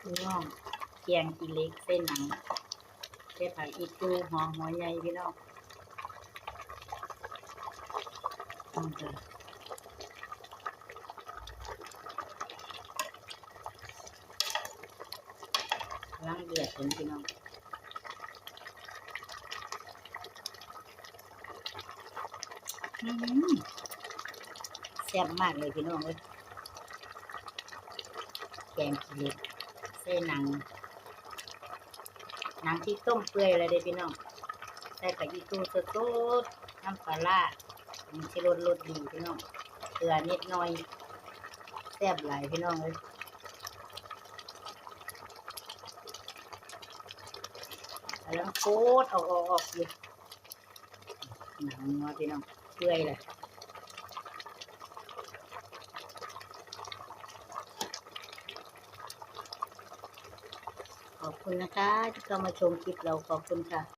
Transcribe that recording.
ພີ່ນ້ອງ ແກງຂີ້ເຫຼັກໃສ່ໜັງ ໃສ່ຜັກອີ່ຕູ່ ຫອມຫົວໃຫຍ່ພີ່ນ້ອງ ອືມ ກຳລັງເດືອດເລີຍພີ່ນ້ອງ ອືມ ແຊບມາກເລີຍພີ່ນ້ອງເອີຍ ແກງຂີ້ເຫຼັກໃສ່ໜັງ ໜັງທີ່ຕົ້ມເປື່ອຍແລ້ວເດ້ພີ່ນ້ອງ ໃສ່ຜັກອີ່ຕູ່ສົດໆ ນ້ຳປາຮ້າ ຜົງຊູລົດລົດດີພີ່ນ້ອງ ເກືອນິດໜ້ອຍ ແຊບຫຼາຍພີ່ນ້ອງເອີຍ ກຳລັງໂຄດເອົາອອກຢູ່ ໜັງງົວພີ່ນ້ອງ ເປື່ອຍແລ້ວ ຂອບຄຸນນະຄະທີ່ເຂົ້າມາຊົມຄລິບເຮົາ ຂອບຄຸນຄ່ະ.